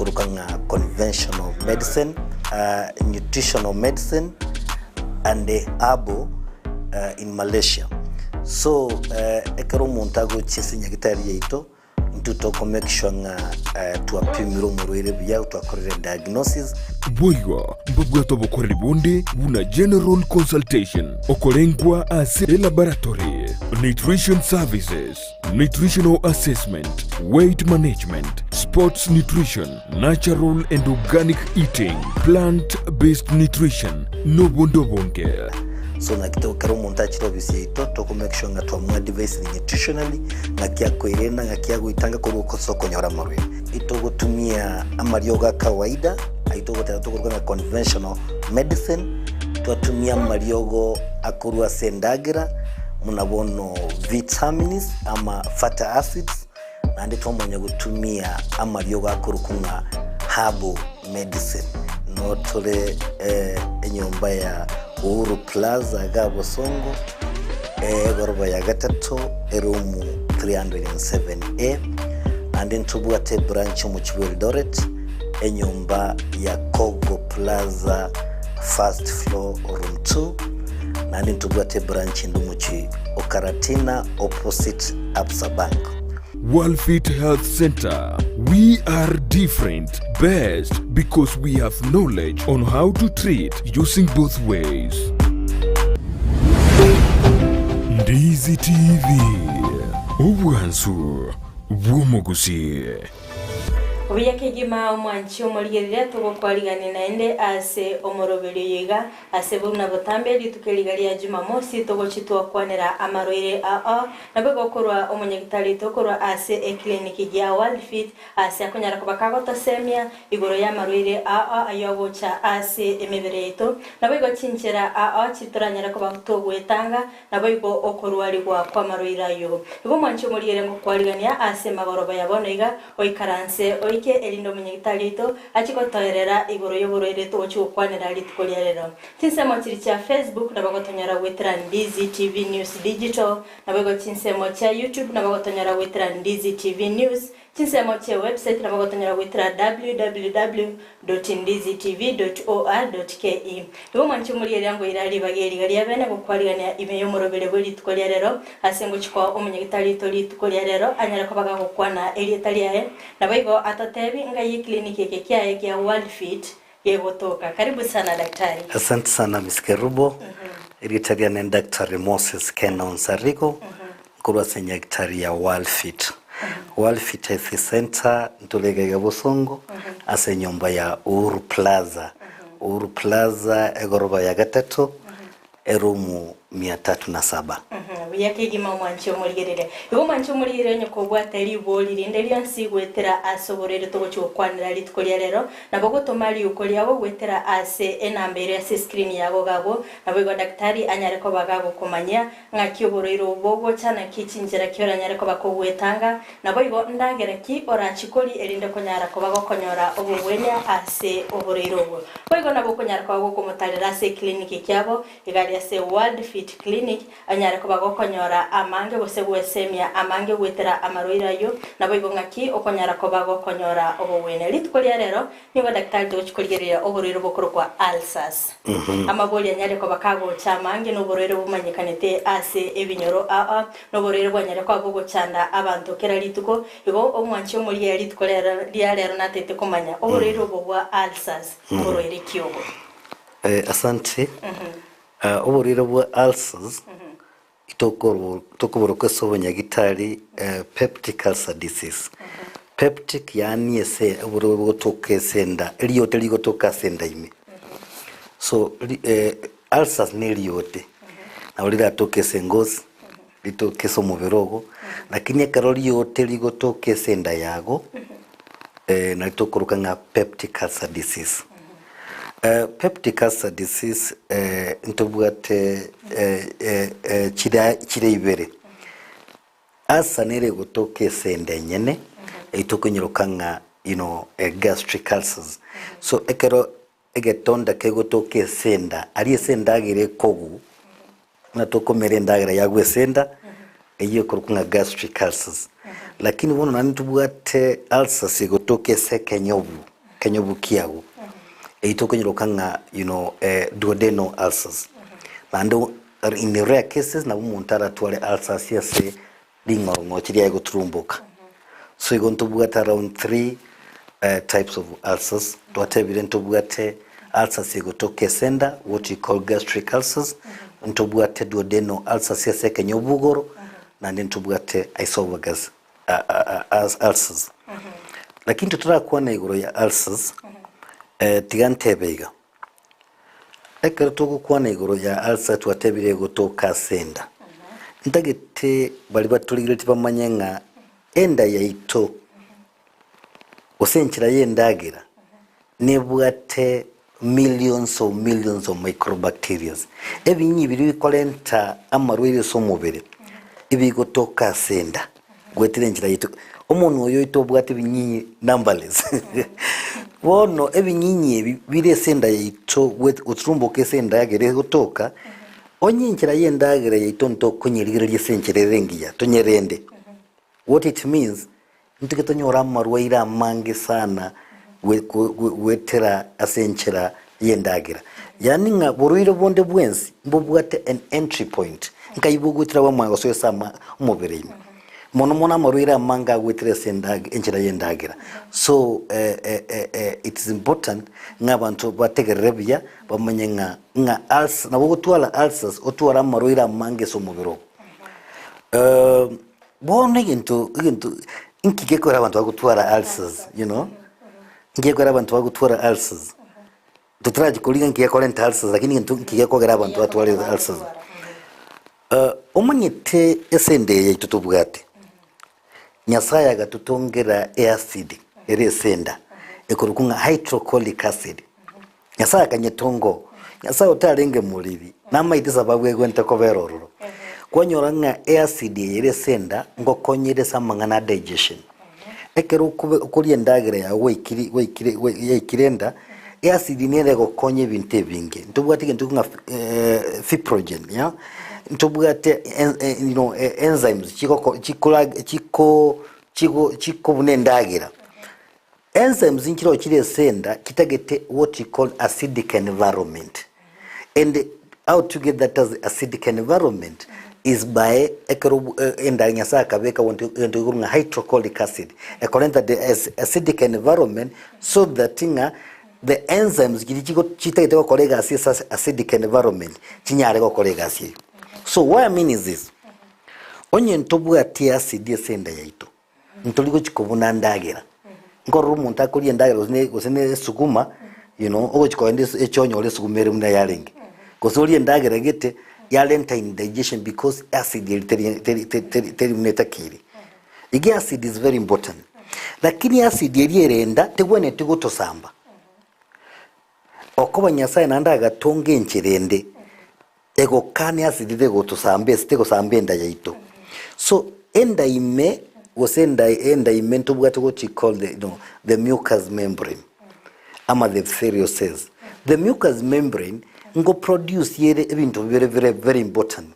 tokoroka ng'a conventional medicine, nutritional medicine and herbal in Malaysia. So ekero omonto agochia ase nyagitari yaito, intwe toko make sure ng'a twapimire omorwaire buya, twakorire diagnosis. Boigo mbabwate obokoreri bonde buna general consultation, okorengwa ase elaboratory, nutrition services, nutritional assessment, weight management, sports nutrition, natural and organic eating, plant based nutrition, nobonde obonge. So naki to ekero omonto achire ofisi yaito toko make sure ng'a twamoadvisire nutritionally ng'aki akoerenda ng'aki agoitanga korwa ase okonyora amarwaire. Itogotumia amariogo a kawaida ayio togoteba tokoruga ng'a conventional medicine, twatumia amariogo akorwa ase endagera buna bono vitamins ama fatty acids, naende twamanya gotumia amariogo akorokwa ng'a herbal medicine. Noo tore enyomba ya Uhuru Plaza iga Bosongo, egoroba ya gatato, eroom 307A, naende ntobwate ebranch omochie bwa Eldoret, enyomba ya Kogo Plaza first floor room 2, naende ntobwate ebranch ende omochie o Karatina opposite Absa Bank. Worldfit Health Centre, we are different, best because we have knowledge on how to treat using both ways. Ndizi TV, obwansu bw'omogusii. Obuya kegima omwanchi omorigereria togokwarigania naende ase omoroberio oyo iga Ase buna botambe rituko eriga ria Jumamosi togochia twakwanera amarwaire ao, naboigo korwa omonyagitari oito korwa ase eclinic gia World Fit ase akonyara koba kagotosemia igoro y'amarwaire ao ayio agocha ase emebere yaito, naboigo chinchera ao chitoranyare koba togoetanga Naboigo okorwarigwa kw'amarwaire ayio. Igo omwanche omoriere ngokwarigania ase emagoroba ya bono iga, oikaranse oike, erinde omonyagitari oito achie gotoerera igoro y'oborwaire togochia gokwanera rituko ria rero. Chinsemo chiria chia Facebook nabo gotonyora goetera Ndizi TV News Digital, naboigo chinsemo chia YouTube nabo gotonyora goetera Ndizi TV News, Chinsemo chie website nabo gotonyora goetera www.ndizitv.or.ke. Igo mwanche omorigereria ngoira ribaga eriga ria bene gokwarigania ime y'omorobere bwe rituko ria rero, ase ngochia koa omonyagitari oito rituko ria rero anyare koba gagokwana erieta riaye, naboigo atotebi ngai eclinic eke kiaye gia World Fit gegotoka. Karibu sana daktari. Asante sana Miss Kerubo. Erieta riane Daktari Moses Ken Onsarigo, nkorwa ase Nyagetari ya World Fit. World Fit Health Center ntore iga iga Bosongo ase enyomba ya Uhuru Plaza. Uhuru Plaza egoroba ya gatato eroom mia tatu na saba. Buya kegima omwanche omorigereria. Igo omwanche omorigereria onye kobwate ribori rinde rionsi goetera ase oborwaire togochia gokwanera rituko ria rero, nabo gotoma riuko riago goetera ase enamba ere ase escreen yago iga abwo, naboigo daktari anyare koba gagokomanyia Ng'aki oborwaire obo bogocha, naki chinchera ki oranyare koba kogwetanga, naboigo ndagera ki orachie koria erinde konyara koba gokonyora obogwenia ase oborwaire obwo. Boigo nabo okonyara koba gokomotarera ase eclinic kiabo, iga aria ase World Fit Clinic, anyare koba gokonyora amange gose gwesemia amange goetera amarwaire ayio, naboigo ng'aki okonyara koba gokonyora obogwenia. Rituko ria rero Nigo daktari togochia korigereria oborwaire bokorokwa ulcers. Amabori anyare koba kagocha amange noborwaire bomanyekanete ase ebinyoro aa, noborwaire bwanyare koba bogochanda abanto kera rituko. Igo omwanchi omorigia rituko rero ria rero natete komanya oborwaire obo bwa ulcers mborwaire ki obo? Asante. Oborwaire bwa ulcers Tokoborokwa ase obonyagitari peptic ulcer disease. Peptic yaani ase oborwaire bogotoka ase enda, eriote rigotoka ase enda ime. So ulcers ne eriote, nabo riratoke ase engosi, ritoke ase omobere ogo, lakini ekero riote rigotoka ase enda yago, nari tokoroka ng'a peptic ulcer disease. Peptic ulcer disease ntobwate chira chire ibere, ulcer nere egotoka ase enda enyene, eyio tokonyeroka ng'a you know gastric ulcers. So ekero egetonda kegotoka ase enda, aria ase endagera ekogwa, buna tokomera endagera yagwa ase enda, eyio ekorokwa ng'a gastric ulcers. Lakini bono naende ntobwate ulcers egotoka ase ekenyobu. kenyobu kiago. Eyio tokonyeroka ng'a you know duodenal ulcers. Naende in rare cases nabo omonto aratware ulcers ase ring'orong'ochi riaye goturumboka. So igo ntobwate around 3 types of ulcers, twatebire ntobwate ulcers egotoka ase enda what we call gastric ulcers, ntobwate duodenal ulcers ase ekenyobugoro, naende ntobwate esophagus ulcers. Lakini totarakwana igoro ya ulcers, tiga ntebe iga, Ekero togokwana igoro ya ulcer twatebire egotoka ase enda. Ntagete baria batorigeretie bamanye ng'a enda yaito gose enchera y'endagera nebwate millions of millions of microbacterias. Ebinyinyi biria bikorenta amarwaire ase omobere ebigotoka ase enda goetera enchera yaito. Omonwa oyo oito obwate ebinyinyi numberless. Bono ebinyinyi ebi bire ase enda yaito goturumboka ase endagera egotoka, onye enchera y'endagera yaito ntokonyerigereria ase enchera ere engiya, tonyerende. What it means, ntoke tonyore amarwaire amange sana goetera ase enchera y'endagera. Yaani ng'a borwaire bonde bwensi mbobwate an entry point, nkai bogoetera bwamanya gosoa ase ama omobere ime. Mono mono amarwaire amange agoetera ase endag enchera y'endagera. So it is important ng'a abanto bategerere buya bamanye ng'a ng'a ulcer nabo ogotwara ulcers otware amarwaire amange ase omobere oo. Bono egento egento inki gekogera abanto bagotwara ulcers you know, inki gekogera abanto bagotwara ulcers? Totarachia korigia nki gekorenta ulcers lakini egento nki gekogera abanto batware ulcers. Omanyete ase enda eye yaito tobwate, Nyasaye agatotongera eacid ere ase enda, ekorokwa ng'a hydrochloric acid. Nyasae akanyetonga oo. Nyasae otarenge moriri, namaete sababu egwente kobera ororo. Kwanyora ng'a eacid eye ere ase enda ngokonyere ase amang'ana a digestion. Ekero okobe okoria endagera yago gwaikire gwaikire yaikire enda, eacid nere egokonya ebinto ebinge. Ntobwate egento ng'a fiprogen yeah, ntobwate you know enzymes chigoko chikora chiko chigo chikobuna endagera. Enzymes nchiroo chire ase enda chitagete what we call acidic environment and how to get that acidic environment is by ekero enda Nyasaye akabeka egento gekorwa ng'a hydrochloric acid ekorenta the acidic environment so that ng'a the enzymes chiria chigo chitagete gokora egasi ase acidic environment chinyare gokora egasi eyio. So what I mean is this, onye ntobwati acid ase enda yaito. Ntori gochia kobuna ndagera. Nkorora omonto akoria endagera gose ne gose ne esuguma, you know, ogochia kogenda ase echoo onyore esuguma ere buna yarenge. Gose orie endagera gete, yarenta indigestion because acid eria teri teri teri teri buna etakeire. Iga acid is very important. Lakini acid eria ere enda, tegwenereti gotosamba. Okoba Nyasaye naende agatonga enchera ende, Egokania ase tegotosamba ase tegosamba enda yaito. So enda ime gose enda enda ime ntobwate what we call the, you know, the mucous membrane ama the epithelial cells. The mucous membrane ngo produce ere ebinto bibere bire very important.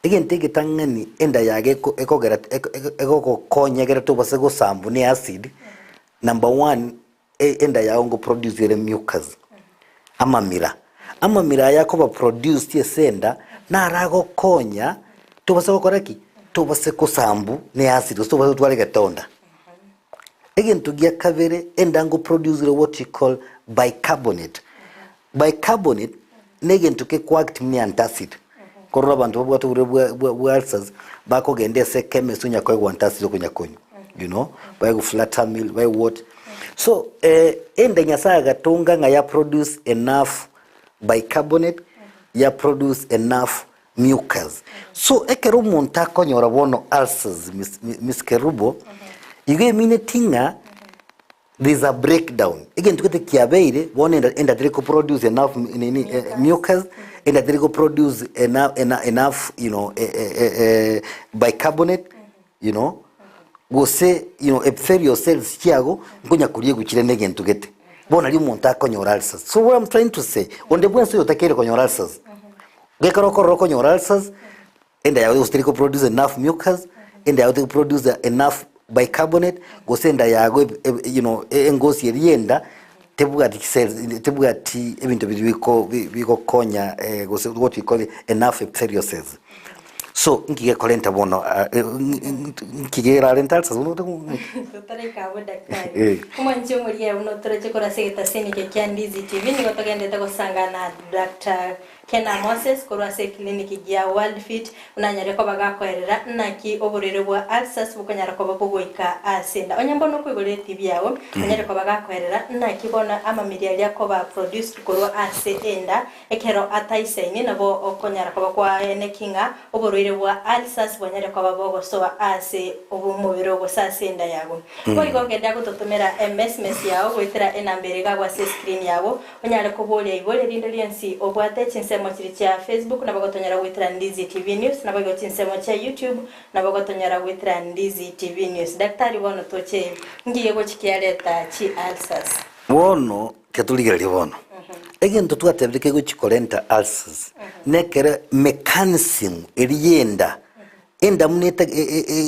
Egento egetang'ani enda yago eko ekogera eko egogokonya ekero tobasa gosambwa ne acid, number one Enda yao ngo produce ere mucus, amamira. Amamira aya akoba produced ase enda naro agokonya tobase gokora ki? Tobase kosambu ne acid gose tobase gotwara egetonda. Egento gia kabere enda ngo produce ere what we call bicarbonate. Bicarbonate na egento gekoact buna antacid. Korora abanto babwate oborwaire bwa bwa bwa ulcers bakogenda ase echemist onya koegwa antacid okonya konywa you know, baegwe flatamil baegwe what. So ende Nyasaye agatonga ng'a ya produce enough bicarbonate, ya produce enough mucus. So ekero omonto akonyora bono ulcers Miss Miss Kerubo, igo emineti ng'a There is a breakdown, egento gete kiabeire bono enda enda teri ko produce enough nini mucus, enda teri ko produce enough enough you know bicarbonate you know, gose you know epithelial cells chiago nkonya koriegwa chire na egento gete. Bono nario omonto akonyora ulcers. So what I'm trying to say, onde bwensi oyotakeire konyora ulcers, gekero okorora okonyora ulcers, Enda yao gose teri ko produce enough mucus, enda yao teri ko produce enough bicarbonate, gose enda yago you know engosi eria enda. Tebwati chicells, tebwati ebinto biria biko bigokonya gose what we call enough epithelial cells. So nki gekorenta bono nki kerarente ulcers bono Totaraika abwo daktari. Eh. Omwanchi omoria buna otoroche korwa ase egetaseni eke kia Ndizi TV nigo togendete gosanga na Doctor Kena Moses korwa ase eclinic gia World Fit buna anyare koba gakoerera naki oborwaire bwa ulcers bokonyara koba bogoika ase enda. Onye mbono okoigorera eTV yago onyare koba gakoerera naki bono amamiri aria akoba produced korwa ase enda ekero ataisaini nabo okonyara koba kwaeneki ng'a oborwaire bwa ulcers bwanyare koba bogosoa ase omobere oo gose ase enda yago. Boigo genda gototomera emesmes yao goetera enamba ere iga agwo ase escreen yago Onyare koboria iboria rinde rionsi obwate chinsemo chiria chia Facebook nabo gotonyora goetera Ndizi TV News naboigo chinsemo chia YouTube nabo gotonyora goetera Ndizi TV News. Daktari bono toche ngiye gochi kiareta chi ulcers. Bono tiga torigererie bono, egento twatebire kegochi korenta ulcers nekere mechanism eria yenda Endamu nete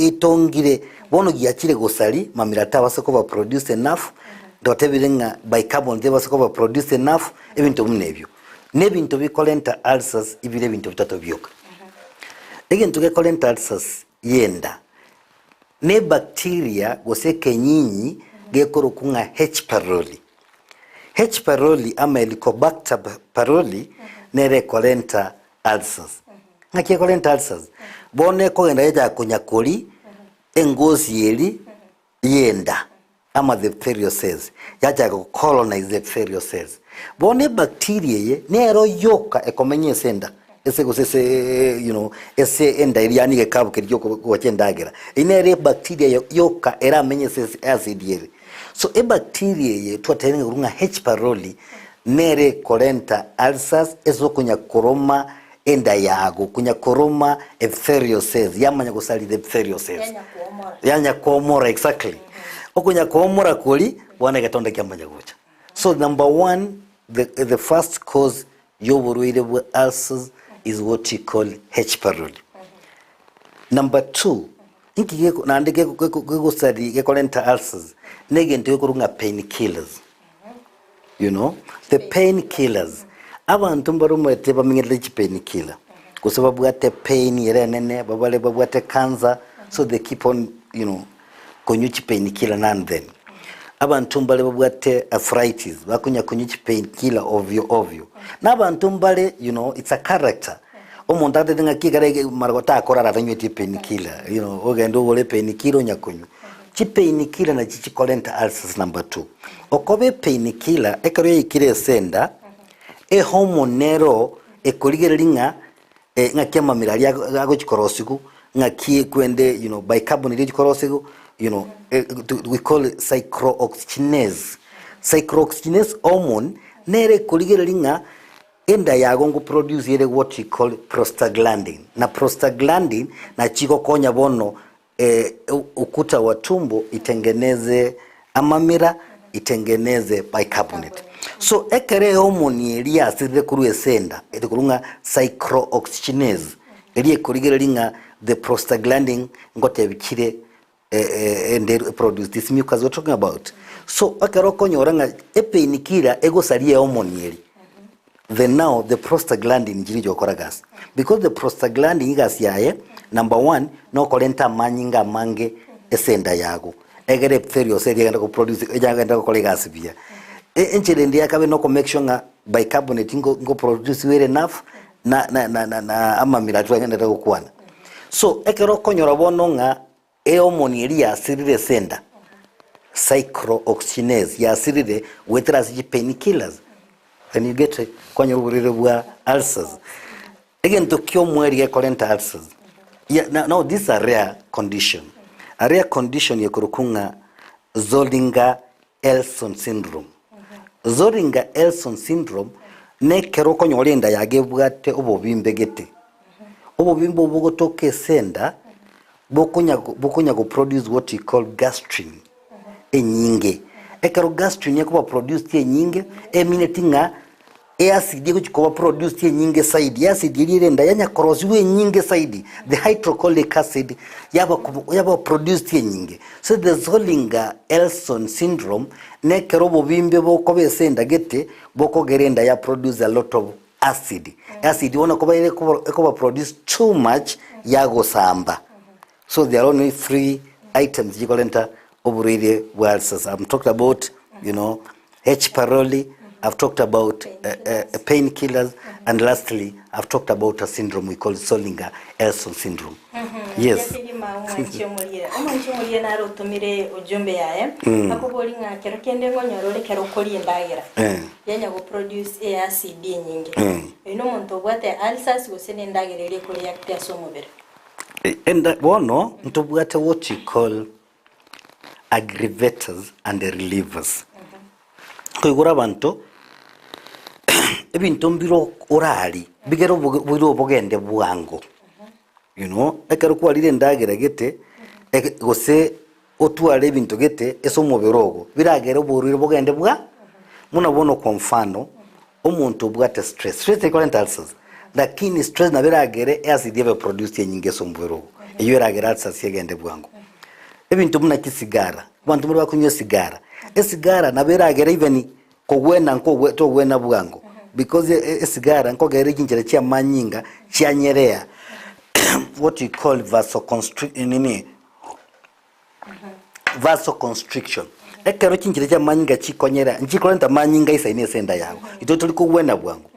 etongire, bono giachire gosari, mamira tabasa koba produced enough, twatebire ng'a bicarbonate tebasa koba produced enough, ebinto buna ebio. Na ebinto bikorenta ulcers ibire ebinto bitato bioka. Egento gekorenta ulcers yenda, ne ebacteria gose ekenyinyi gekorokwa ng'a H pylori. H pylori ama Helicobacter pylori nere ekorenta ulcers. Ng'aki ekorenta ulcers? Bono ekogenda yachaka konyakori engosi eri y'enda ama the epithelial cells, yachaka go colonize the epithelial cells. Bono ebacteria eye nero yoka ekomenya ase enda ase gose ase you know ase enda eria yaani egekabu keria giokogocha endagera. Eyio nere ebacteria yoka eramenye ase acid ere. So ebacteria eye twatebire ng'a korwa ng'a H pylori nere ekorenta ulcers ase okonya koroma enda yago, konya koroma epithelial cells, yamanya gosarira epithelial cells. Yanya koomora. Yanya koomora exactly. Okonya koomora koria, bono egetonda kiamanya gocha. So number one, the, the first cause yoborwaire bwa ulcers is what you call H pylori. Number two, inki geko naende geko geko gegosari gekorenta ulcers, na egento gekorwa ng'a pain killers. You know, the pain killers. Abanto mbaromete bamenyerete chi pain killer. Gose babwate pain ere enene, babare babwate cancer, so they keep on, you know, konywa chi pain killer now and then. Abanto mbare babwate arthritis, bakonya konywa chi pain killer ovyo ovyo. Na abanto mbare, you know, it's a character. Omonto atete ng'aki ekero ege mara gotakorara atanyweti epain killer, you know, ogende ogore epain killer onya konywa. Chipain killer nachi chikorenta ulcers number two. Okoba epain killer ekero yaikire ase enda, ehormone nero ekorigereria ng'a ng'aki amamira aria agochi korosigwa, ng'aki ekwende you know bicarbonate egochi korosigwa, you know we call it cyclooxygenase. Cyclooxygenase hormone nere ekorigereria ng'a Enda yago ngoproduce ere what we call prostaglandin, na prostaglandin nachi igokonya bono ukuta wa tumbo itengeneze amamira, itengeneze bicarbonate. So ekero ehormone eria yasirire korwa ase enda ere korwa ng'a cyclooxygenase, eria ekorigereria ng'a the prostaglandin ngotebi chire ende produce this mucus we're talking about. So ekero okonyora ng'a epain killer egosaria ehormone eria, then now the prostaglandin nchiri chigokora gasi. Because the prostaglandin egasi yaye, number one, nokorenta amanyinga amange ase enda yago, egere epithelial cell egende go produce egende gokora egasi buya. Enchera ende ya kabere noko make sure ng'a bicarbonate ngo ngo produce ere enough na na na na na amamira aria twagenderete gokwana. So ekero okonyora bono ng'a Ehormone eria yasirire ase enda, cyclooxygenase, yasirire goetera ase chi pain killers, then you get kwanyora oborwaire bwa ulcers. Egento kia omweri gekorenta ulcers, ya now now this is a rare condition, a rare condition ekorokwa ng'a Zollinger Ellison syndrome. Zollinger Ellison syndrome nekero okonyora enda yago ebwate obobimbe gete. Obobimbe obwo bogotoka ase enda, bokonya bokonya go produce what we call gastrin enyinge. Ekero gastrin ekoba produced enyinge, emineti ng'a. Eacid egochia koba produced enyinge zaidi, eacid eria ere enda yanya korosiwa enyinge zaidi, the hydrochloric acid yaba kob yaba produced enyinge. So the Zollinger Ellison syndrome, na ekero obobimbe bokoba ase enda gete, bokogera enda ya produce a lot of acid. Acid bono ekoba ere ekoba produced too much yagosamba. So there are only three items chikorenta oborwaire bwa ulcers. I'm talking about, you know, H. pylori, I've talked about pain killers, and lastly, I've talked about a syndrome we call Zollinger Ellison syndrome. Yes. Kegima omwanchi omorie. Omwanchi omorie naro otomire ujumbe yaye akobori ng'a kero kende ngonyora ore kero okoria endagera yanya go produce eacid enyinge. Oyo nomonto obwate ulcers gose nendagera eria ekoreact ase omobere. Enda bono ntobwate what you call aggravators and relievers. Nkoigora abanto ebinto mbire orarie bigere oboge boire obogende bwango you know, ekero kwarire endagera gete ege gose otware ebinto gete ase omobere ogo, biragere oborwaire bogende bwa buna bono kwa mfano, omonto obwate stress, stress tekorenta ulcers, lakini stress nabo eragere eacid ebe produced enyinge ase omobere ogo, eywo eragere ulcers egende bwango. Ebinto buna chisigara, abanto mbare bakonywa esigara, esigara nabo eragere even kogwena nkogwe togwena bwango because esigara nkogera chinchera chia amanyinga chianyerea what you call vasoconstric nini Vasoconstriction, Ekero chinchera chi'amanyinga chikonyera, nchikorenta amanyinga aisaine ase enda yago, intwe tori kogwena bwango.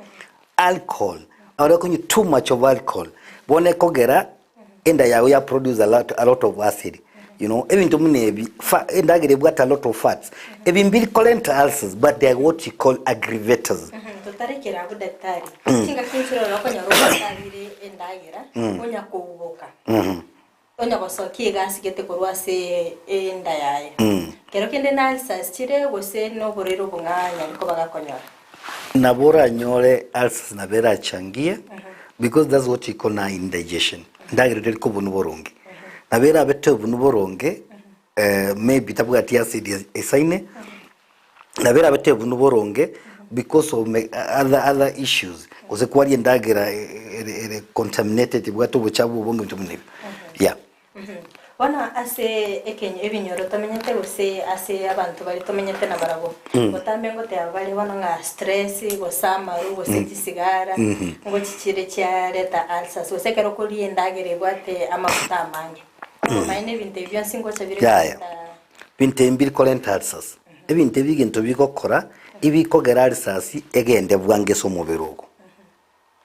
Alcohol, ore konywa too much of alcohol, bono ekogera enda yago ya produce a lot, a lot of acid, you know, ebinto buna ebi, fa, endagera ebwate a lot of fats, ebi mbiri korenta ulcers but they are what you call aggravators. Totarekera abwo daktari, chingaki nchirore okonyora ogotarire endagera, onya kouboka. Onya gosokia egasi gete korwa ase enda yaye. Kero kende na ulcers chire gose noborwaire obong'aa anyare koba gakonyora. Nabo oranyore ulcers nabo erachangie because that's what you call now indigestion. Endagera teri kobunwa boronge. Nabo erabe tebunwa boronge maybe tabwati acid esaine, nabo erabe tebunwa boronge because of other other issues gose kwaria endagera ere ere contaminated ebwate obochafu obonge ebinto buna ebio yeah. Bono ase ekenyo ebinyoro tomenyete gose ase abanto baria tomenyete nabarabwo, botambe ngoteba bare bono ng'a stress gose amaru gose chisigara ngochi chire chiareta ulcers gose ekero okoria endagera ebwate amaguta amange. Obomaene ebinto ebi bionsi ngocha bire Yaya. koreta. Binto ebi mbiri korenta ulcers. Ebinto ebi egento bigokora, ebikogera ulcers egende bwango ase omobere ogo.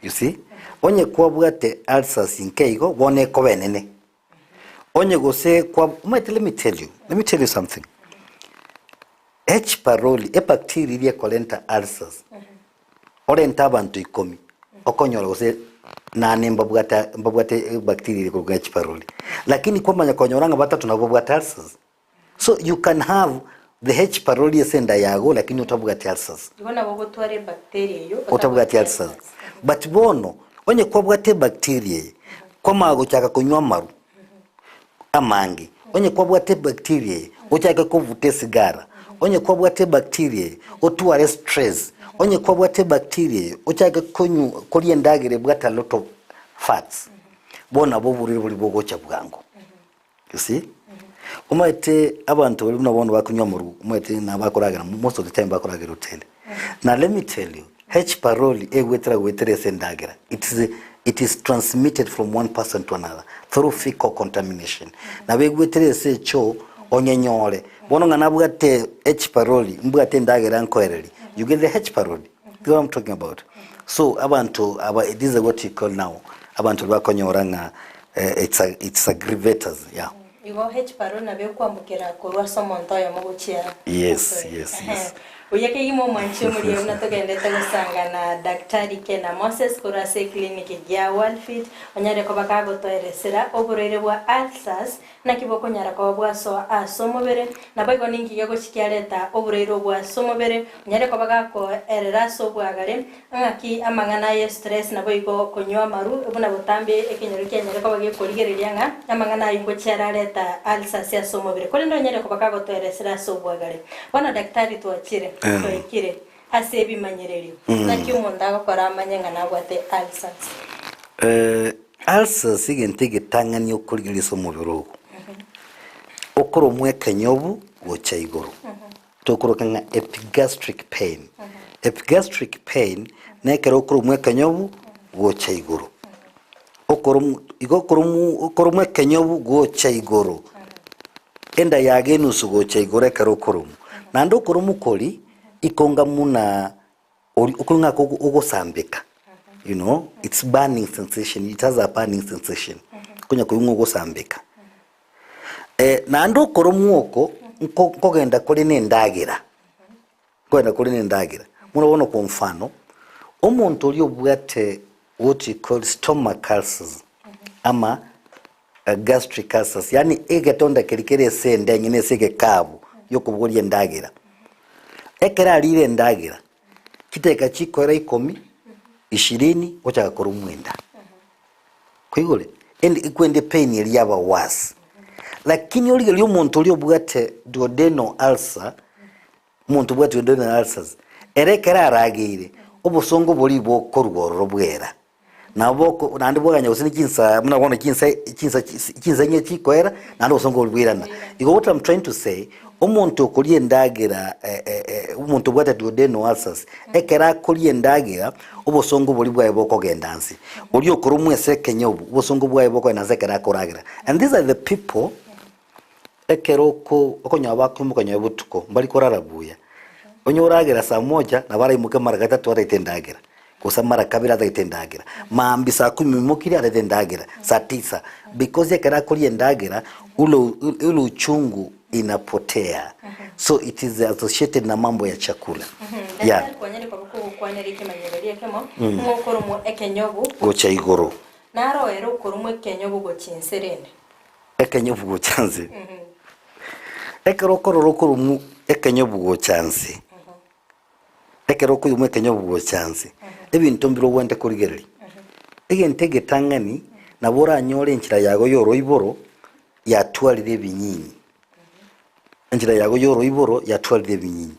You see? Onye kwabwate ulcers nke igo, bono ekoba enene. Onye gose kwa omanyete let me tell you, let me tell you something. H pylori, ebacteria eria ekorenta ulcers, orente abanto ikomi, okonyora gose nane mbabwate mbabwate ebacteria eria ekorokwa H pylori. Lakini kwamanya konyora ng'a batato nabo babwate ulcers. So you can have the H pylori ase enda yago lakini otabwati ulcers. Igo nabo ogotwara ebacteria eyio Otabwati ulcers. But bono onye kwabwate ebacteria eye, kwamanya gochaka konywa amaru amange, onye kwabwate ebacteria eye, ochake kovuta esigara, onye kwabwate ebacteria eye, otware stress, onye kwabwate ebacteria eye, ochake konywa koria endagera ebwate a lot of fats, bono nabo oborwaire boria bogocha bwango. You see? Omanyete abanto baria buna bono bakonywa amaru, omanyete na bakoragera most of the time bakoragera hoteli. Na let me tell you, H pylori egwetera goetera ase endagera. It is, it is transmitted from one person to another through fecal contamination. Nabo egwetera ase echoo onyenyore. Bono ng'a nabwate H pylori, mbwate endagera nkoereria, you get the H pylori. You know what I'm talking about? So abanto aba this is what you call now, abanto bakonyora ng'a it's a, it's aggravators, yeah. Igo H pylori nabo ekwambokera korwa ase omonto oyomo gochia Yes, ase oyo. yes, yes. Buya kegima omwanchi omoria buna togendete gosanga na Daktari Kena Moses korwa ase eclinic gia Wellfit onyare koba kagotoeresera oborwaire bwa ulcers naki bokonyara koba bwasoa ase omobere naboigo ninki gegochi kiareta oborwaire obwo ase omobere onyare koba gakoerera ase obwagare Ng'aki amang'ana aye stress naboigo konywa amaru buna botambe ekenyoro kianyare koba gekorigereria ng'a amang'ana ayio ngochia arareta ulcers ase omobere korende onyare koba kagotoeresera ase obwagare. Bono daktari twachire, twaikire. Ase ebimanyererio, naki omonto agokora amanye ng'a nabwate ulcers? Ulcers egento egetang'ani okorigereria ase omobere ogo, okoromwa ekenyobu gocha igoro, tokoroka ng'a epigastric pain. Epigastric pain na ekero okoromwa ekenyobu gocha igoro, okoromwa igo okoromwa okoromwa ekenyobu gocha igoro, enda yago enusu gocha igoro ekero okoromwa. Naende okoromwa koria. Ikonga muna ori okong'a ogosambeka you know it's burning sensation it has a burning sensation konya koigwa ng'a ogosambeka. Naende okoromwa oko nko nkogenda kore na endagera, nkogenda kore na endagera. Buna bono kwa mfano, omonto oria obwate what we call stomach ulcers ama gastric ulcers, yaani egetonda keria kere ase enda enyene ase egekabu giokobogoria endagera. Ekero arire endagera, chidakika chikoera ikomi, ishirini, gochaka korumwa enda. Kwaigure? Endi ekwende epain eria yaba worse. Lakini origereria omonto oria obwate duodenal ulcer, Omonto obwate duodenal ulcers, ere ekero arageire, obosongo boria bokorwa ororo bwera. Nabo boko naende bwaganya gose ne chinsa buna bono chinsa chinsa chinsa inye chikoera, naende obosongo boria bwairana. Igo what I'm trying to say, omonto okoria endagera omonto obwate duodenal ulcers, ekero akoria endagera, obosongo boria bwaye bokogenda nse. Oria okoromwa ase ekenyobu, obosongo bwaye bokogenda nse ekero akoragera. And these are the people. Ekero oko okonyora bakoimoka nyowe botuko, mbari korara buya. Onye oragera saa moja, nabo araimoke mara gatato ataete endagera, gose mara kabere ataete endagera. Maambia saa kumi oimokire ataete endagera, saa tisa, because ekero akoria endagera, ule ule uchungu inapotea. So it is associated na mambo ya chakula. Yeah. Daktari kwanyare koba kogokwanera ekemanyererio ekemo, ng'a okoromwa ekenyobu, Gocha igoro. naro ere okoromwa ekenyobu gochia inse rende. Ekenyobu gocha nse. Ekero okorora okoromwa ekenyobu gocha nse, ekero okoigwa ekenyobu gocha nse, ebinto mbire obwenerete korigereria. Egento egetang'ani, nabo oranyore enchera yago ya oroiboro yatwarire ebinyinyi, enchera yago ya oroiboro yatwarire ebinyinyi.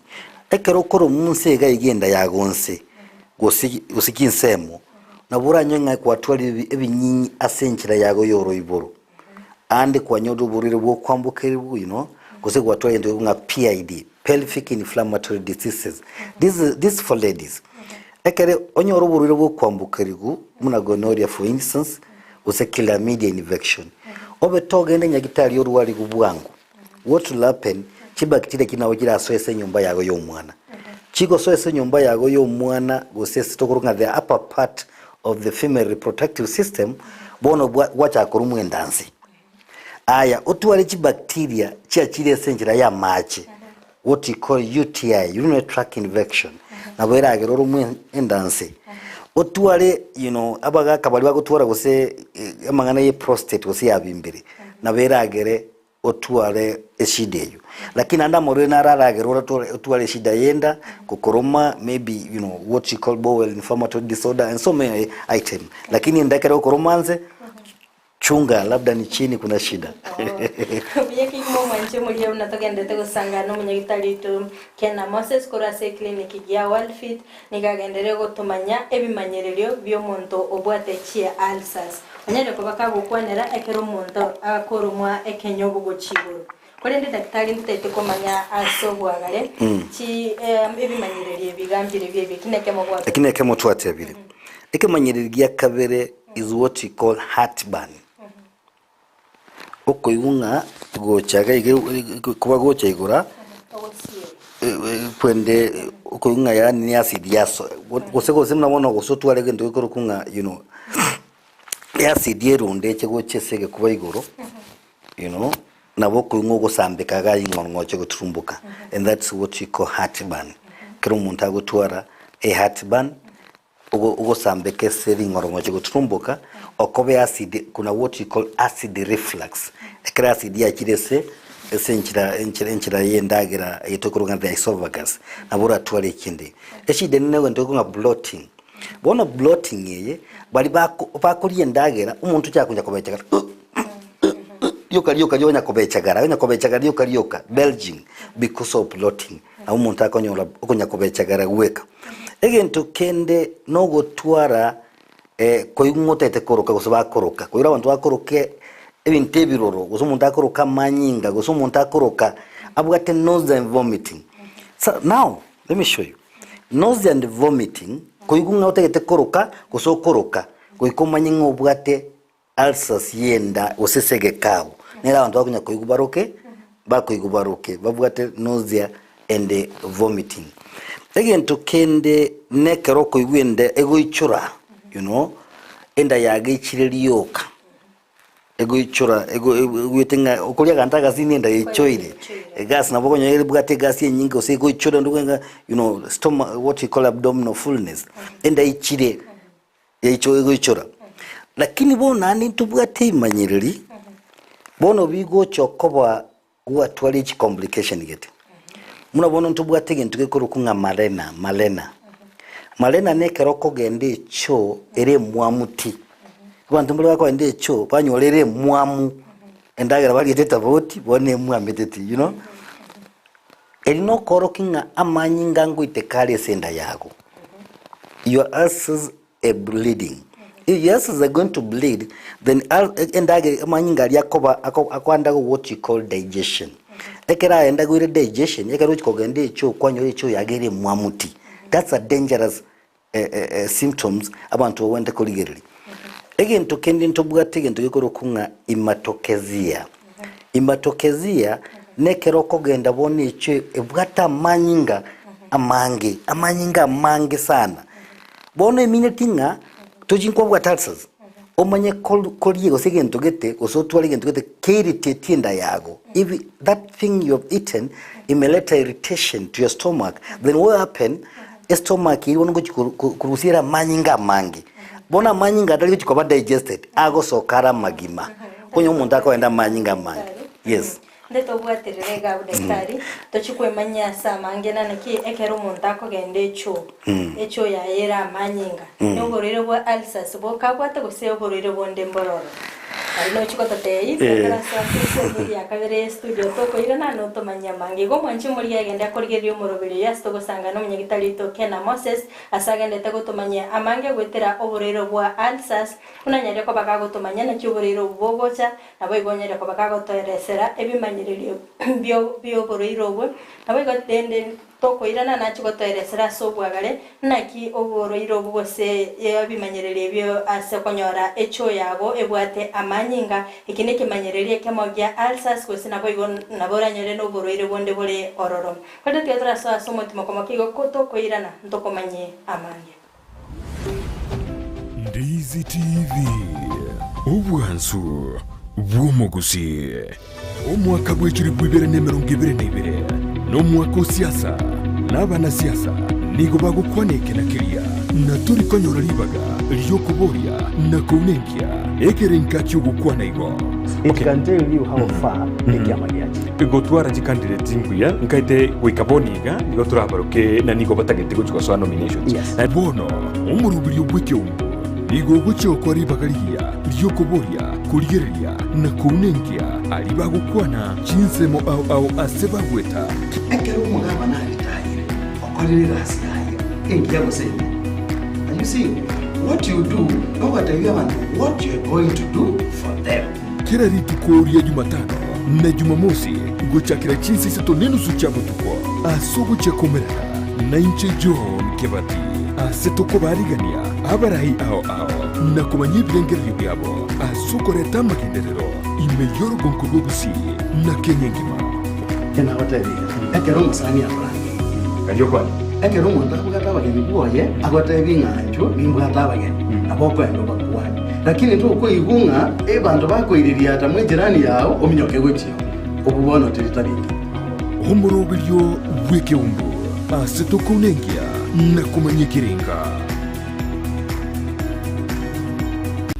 Ekero okoromwa nse iga iga enda yago nse, gose gose chinsemo, nabo oranyore ng'a kwatwarire ebinyinyi ase enchera yago ya oroiboro. Aande kwanyorire oborwaire bw'okwambokerigwa you know, gose gwatwara egento kekorokwa ng'a PID, pelvic inflammatory diseases. This is, this is for ladies. Ekere onyore oborwaire bw'okwambokerigwa buna gonorrhea for instance, gose chlamydia infection, obe togende nyagitari orwarigwe bwango, what will happen, chibacteria echi nabo chirasoe ase enyomba yago ya omwana. Chigosoa ase enyomba yago ya omwana gose ase tokorokwa ng'a the upper part of the female reproductive system, bono bwa gwachaka korumwa endansi. Aya, otware chibacteria chiachire ase enchera ya amache, what we call UTI, urinary tract infection, nabo eragere oromwe endansi. Otware you know, abagaka baria bagotwara gose amang'ana ya prostate gose yabimbire, nabo eragere otware eshida eywo. Lakini naende amarwaire naro aragere oratware otware eshida ya enda, gokoroma, maybe you know what you call bowel inflammatory disorder and so many item. Lakini enda ekero egokoroma nse, chunga labda ni chini kuna shida. Buya kegima omwanche omoria buna togenderete gosangana na omonyagitari oito Kena Moses korwa ase eclinic gia Worldfit nigo agenderere gotomanya ebimanyererio bi'omonto obwate chia ulcers. Onyare koba kagokwanera ekero omonto akoromwa ekenyobu gochia igoro. Korende daktari ntotaete komanya ase obwagare chi ebimanyererio ebi iga mbirobio ebi, eki nekemo gwatebire. Eki nekemo twatebire. Ekemanyererio gia kabere is what we call heartburn. Okoigwa ng'a gocha iga iga koba gocha igora, kwende okoigwa ng'a yaani ne acid yaso gose gose buna bono gose otware egento gekorokwa ng'a you know, eacid erunde eche gocha ase egekuba igoro, you know, nabo okoigwa ogosambeka iga ing'o ng'oche goturumboka and that's what we call heartburn. Ekero omonto agotwara eheartburn, ogo ogosambeka ase ring'orong'oche goturumboka, okobe acid, kuna what we call acid reflux. Ekero acid yachire ase ase enchera enchera enchera ya endagera eye tokoroka ng'a the esophagus, nabo oratware ekende. Eshida ende negento gekorokwa ng'a bloating. Bono bloating eye, baria bako bakoria endagera, omonto ochaka konya kobechegara rioka rioka rionya kobechegara, onya kobechegara rioka rioka, belching because of bloating. Nabo omonto akonyora okonya kobechagera gweka. Egento kende nogotwara koigwa ng'a otagete koroka gose bakoroka. Koigwa abanto bakoroka ebinto ebiroro, gose omonto akoroka amanyinga, gose omonto akoroka abwate nausea and vomiting. Sa now, let me show you. Nausea and vomiting, koigwa ng'a otagete koroka gose okoroka, goika omanye ng'a obwate Ulcers y'enda gose ase egekabu, nere abanto bakonya koigwa baroke, bakoigwa baroke, babwate nausea and vomiting. Egento kende nekero okoigwa enda egoichora, you know, enda yagechire rioka, egoichora ego egoete ng'a okoria aganto agasini enda yaichoire, egasi nabo okonyora ebwate egasi enyinge gose egoichora onde ng'a you know, stomach what you call abdominal fullness, enda eichire. Yaicho egoichora. Lakini bono naende ntobwate imanyereri, bono bigocha okoba gwatwara chicomplication gete. Buna bono ntobwate egento gekorokwa ng'a marena, marena. Marena na ekero okogenda echoo ere emwamu ti. Abanto mbare bakogenda echoo, banyora ere emwamu, endagera bariete tofauti, bono emwamete ti, you know. Eri nokorokia ng'a amanyinga ngoiteka are ase enda yago. Your ulcers are bleeding. If your ulcers are going to bleed, then endagera amanyinga aria akoba akoenda go what you call digestion. Ekero aenda goire digestion, ekero ogochia kogenda echoo kwanyora echoo yago ere emwamu ti. That's a dangerous symptoms abanto bagwenerete korigereria. Egento kende ntobwate egento gekorokwa ng'a hematochezia. Hematochezia nekero okogenda bono echio ebwate amanyinga amange, amanyinga amange sana. Bono emineti ng'a tochi nkwabwate ulcers, omanye koria gose egento gete gose otware egento gete keiritetie enda yago. If that thing you have eaten imeleta irritation to your stomach, then what happen, estomach eyio bono ngochi korusia ere amanyinga amange. Bono amanyinga atari gochi koba digested, agosoka are amagima. Onye omonto akogenda amanyinga amange. Yes. Nde tobwaterere iga abwo daktari, tochi kwemanyia ase amange na naki ekero omonto akogenda echoo, echoo yaye ere amanyinga, na oborwaire bwa ulcers bokabwate gose oborwaire bonde mbororo. Aye nochi gototebia tokerasoa ase ensemo eria ya kabere ye studio tokoirana notomanyie amange. Igo omwanchi omoria agende akorigereria omoroberi oyo ase togosangana nomonyagitari oito Kena Moses ase agendete gotomanyia amange goetera oborwaire bwa ulcers buna anyare koba gagotomanyia naki oborwaire obo bogocha Naboigo onyare koba kagotoeresera ebimanyererio bi'oborwaire obwo, naboigo rende tokoirana nache gotoeresera ase obwagare, naki oborwaire obwo gose ebimanyererio ebio ase okonyora echoo yago ebwate amanyinga, eki nekemanyererio ekemo gia ulcers gose naboigo nabo oranyore noborwaire bonde bore ororo. Korende tiga torasoe ase omotimoko moke igo ko tokoirana ntokomanyie amange. Ndizi TV, obwansu bw'omogusii. Omwaka bw'echilifu ibere na emerongo ebere na ibere nomwaka o siasa, na abanasiasa nigo bagokwana eke na keria, na tori konyora ribaga ri'okoboria na kounenkia ekerenka ki'ogokwana igo. It can tell you how far ekiama giachire. Gotwara chicandidate mbuya nkaete goika bono iga nigo torabaroke na nigo batagete gochia gosoa nominations. Yes. Bono omoroberio bw'ekeungo nigo ogochia gokora ribaga rigiya ri'okoboria, korigereria, na kounenkia aria bagokwana chinsemo ao ao ase bagweta. Ekero omogabana aritayire, okorire egasi yaye engiya gose embe. And you see, what you do, nogoteebia abanto what you are going to do for them. Kera rituko ria Jumatano na Jumamosi gochakera chinsa isato nenusu chia botuko, ase ogochia komerana nainche John Kebati, ase tokobaarigania abarai ao ao na komanya ebirengererio biabo ase okoreta amagenderero ime y'orogonko rwa Gusii na Kenya engima. Nagotebirie, ekero omosani akorangeirie, ekero omonto abwate abageni bwoye, agotebi ng'a inchuo nimbwate abageni, nabo okoenda obakwanie. Lakini tokoigwa ng'a abanto bakoiririata mw'ejirani yao ominyoke gochia oo, obwo bono teri tabia engiya. Omoroberio bw'ekeumbu ase tokounenkia na komanya ekerenga.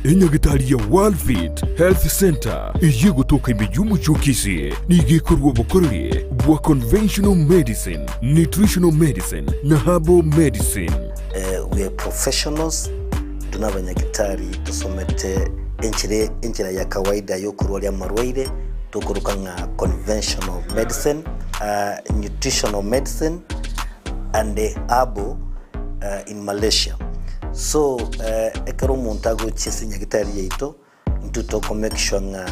Enyagitari ya Worldfit Health Centre eyio egotoka ime y'omochie o Kisii nigo ekorua obokoreri bwa conventional medicine, nutritional medicine na herbal medicine. We are professionals, intwe nabanyagitari tosomete enchera enchera ya kawaida yokorwaria amarwaire tokoroka ng'a conventional medicine. Nutritional Medicine and Herbal in Malaysia. So ekero omonto agochia ase enyagitari yaito, intwe toko make sure ng'a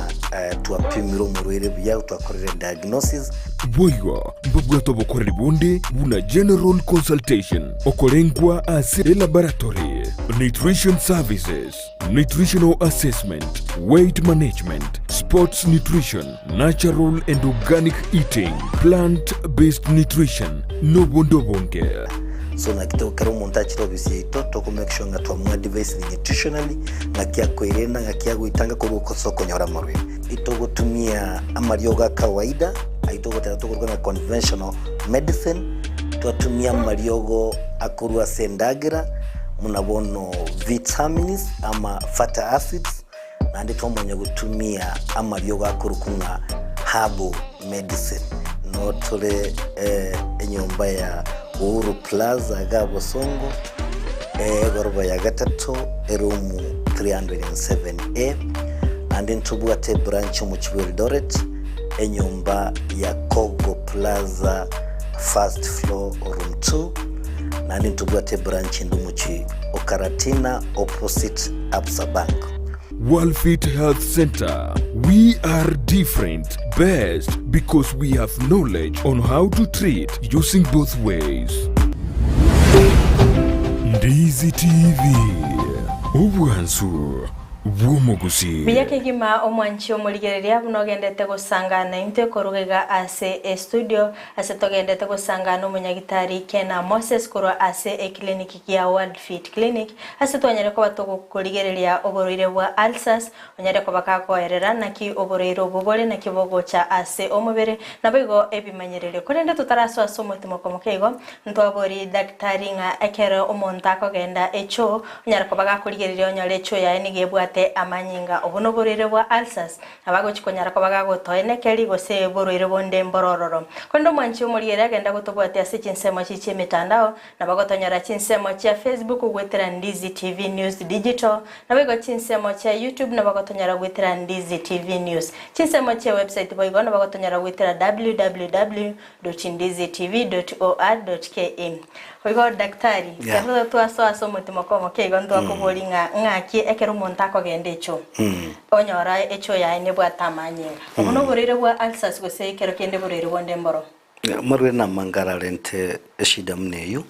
twapimire omorwaire buya, twakorire diagnosis. Boigo mbabwate obokoreri bonde buna general consultation, okorengwa ase elaboratory, nutrition services, nutritional assessment, weight management, sports nutrition, natural and organic eating, plant based nutrition, nobonde obonge. So naki to kera omonto achire ofisi yaito toko make sure ng'a twamoadvisire nutritionally ng'aki akoirenda ng'aki agoitanga korwa ase okonyora amarwaire. Itogotumia amariogo a kawaida ayio togoteba tokoruga ng'a conventional medicine, twatumia amariogo akorwa ase endagera buna bono vitamins ama fatty acids, naende twamanya gotumia amariogo akorokwa ng'a herbal medicine. Noo tore enyomba ya Uhuru Plaza iga Bosongo, egoroba ya gatato, eroom 307A, naende ntobwate ebranch omochie bwa Eldoret, enyomba ya Kogo Plaza first floor room 2, naende ntobwate ebranch ende omochie o Karatina opposite Absa Bank. Worldfit Health Centre, we are different, best because we have knowledge on how to treat using both ways. Ndizi TV, obwansu bw'omogusii. Buya kegima omwanchi omorigereria buna ogendete gosangana intwe koruga iga ase estudio ase togendete gosangana omonyagitari Kena Moses korwa ase eclinic gia World Fit Clinic Ase twanyare koba togokorigereria oborwaire bwa ulcers, onyare koba kagoerera naki oborwaire obwo bore naki bogocha ase omobere, naboigo ebimanyererio. Korende totarasoa ase omotimoko moke igo, ntwaborie daktari ng'a ekero omonto akogenda echoo, onyare koba gakorigereria onyore echoo yaye nigo ebwate amanyinga. Obwo noborwaire bwa ulcers, nabo agochi konyara koba gagotoenekeri gose borwaire bonde mborororo. Korende omwanchi omorigereria agenda gotobwatia ase chinsemo echi chi'emetandao, Nabo gotonyora chinsemo chia Facebook goetera Ndizi TV News Digital, naboigo chinsemo chia YouTube nabo gotonyora goetera Ndizi TV News. Chinsemo chia website boigo nabo gotonyora goetera www.ndizitv.or.ke. Boigo Daktari, Yeah. ekero twasoa ase omotimoko omoke igo ntwakobori ng'a ng'aki ekero omonto akogenda echoo, onyora echoo yaye nebwate amanyinga. Obwo noborwaire bwa ulcers gose ekero kende borwaire bonde mboro? Amarwaire namange ararente eshida buna eyio,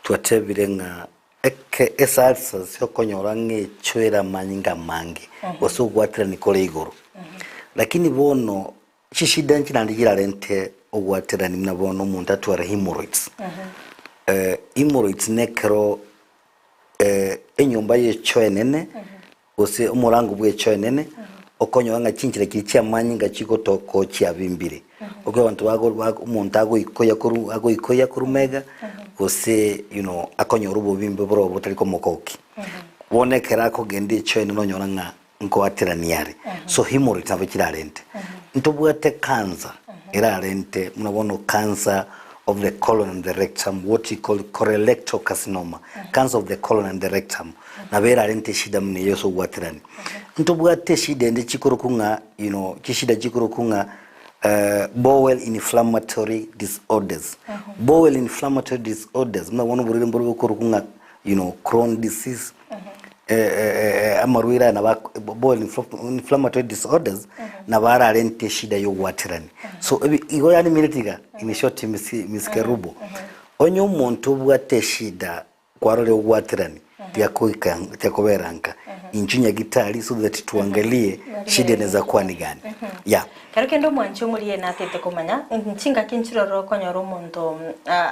twatebire ng'a eke ase ulcers okonyora ng'a echoire amanyinga amange, gose ogwaterani kore igoro. Lakini bono chishida inche naende chirarente ogwaterani buna bono omonto atware hemorrhoids. Hemorrhoids nekero enyomba y'echoo enene, gose omorango bw'echoo enene, okonyora ng'a chinchera chiria chi'amanyinga chigotoka oo chiabimbire. Okwo abanto bago bago omonto agoikoya korwa agoikoya korwa mega, gose you know akonyora obobimbe bore oo botari komogokia. Bono ekero akogenda echoo enene onyora ng'a nkoaterania are. So hemorrhoids nabo chirarente. Ntobwate cancer erarente buna bono cancer of the colon and the rectum, what we call colorectal carcinoma, cancer of the colon and the rectum, nabo erarente eshida buna eye ase ogwaterania. Ntobwate eshida ende chikorokwa ng'a you know chishida chikorokwa ng'a bowel inflammatory disorders. Bowel inflammatory disorders buna bono oborwaire mboro bokorokwa ng'a you know Crohn disease, amarwaire aya nabo ak- bowel inflammatory disorders nabo ararente eshida ya ogwaterania. So ebi igo yaani mineti iga in short Miss Kerubo, onye omonto obwate eshida kwarorire ogwaterani tiakoika tiakobera nka inchuo nyagitari so that tuangalie shida inaweza kuwa ni gani yeah. Kero kende omwanchi omoria natete komanya, chingaki nchirore okonyora omonto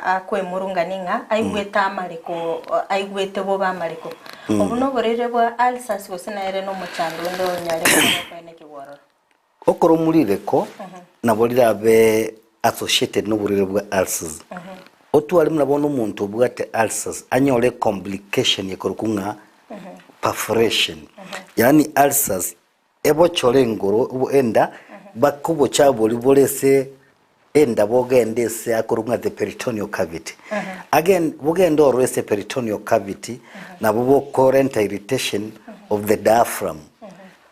akwemurungania ng'a aigwete amareko, aigwete bobe amareko. Obwo noborwaire bwa ulcers gose nere nomochando onde onyare koba okoenekigwa ororo? Okoromwa rireko nabo rirabe associated noborwaire bwa ulcers. Otware buna bono omonto obwate ulcers anyore ecomplication ekorokwa ng'a perforation. Yaani ulcers Ebochore engoro enda, baka obochafu boria bore ase enda bogende ase akorokwa ng'a the peritoneal cavity. Agen bogende ororo ase peritoneal cavity, nabo bokorenta irritation of the diaphragm,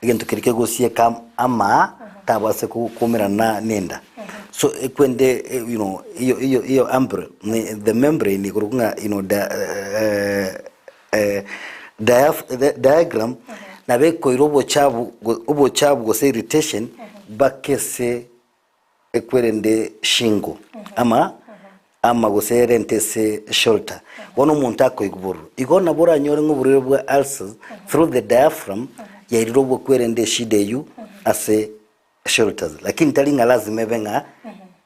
egento keria kegosieka amaa tabase koumerana na enda. So ekwende you know iyo iyo iyo ambre the membrane ekorokwa ng'a you know dia diaph diagram nabo ekoira obochabu obochabu gose irritation mpaka ase ekwerende shingo ama ama gose erente ase shoulder. Bono omonto akoigwa bororo. Igo nabo oranyore ng'a oborwaire bwa ulcers through the diaphragm yairire obokwerende eshida eywo ase shelters lakini tari ng'a lazima ebe ng'a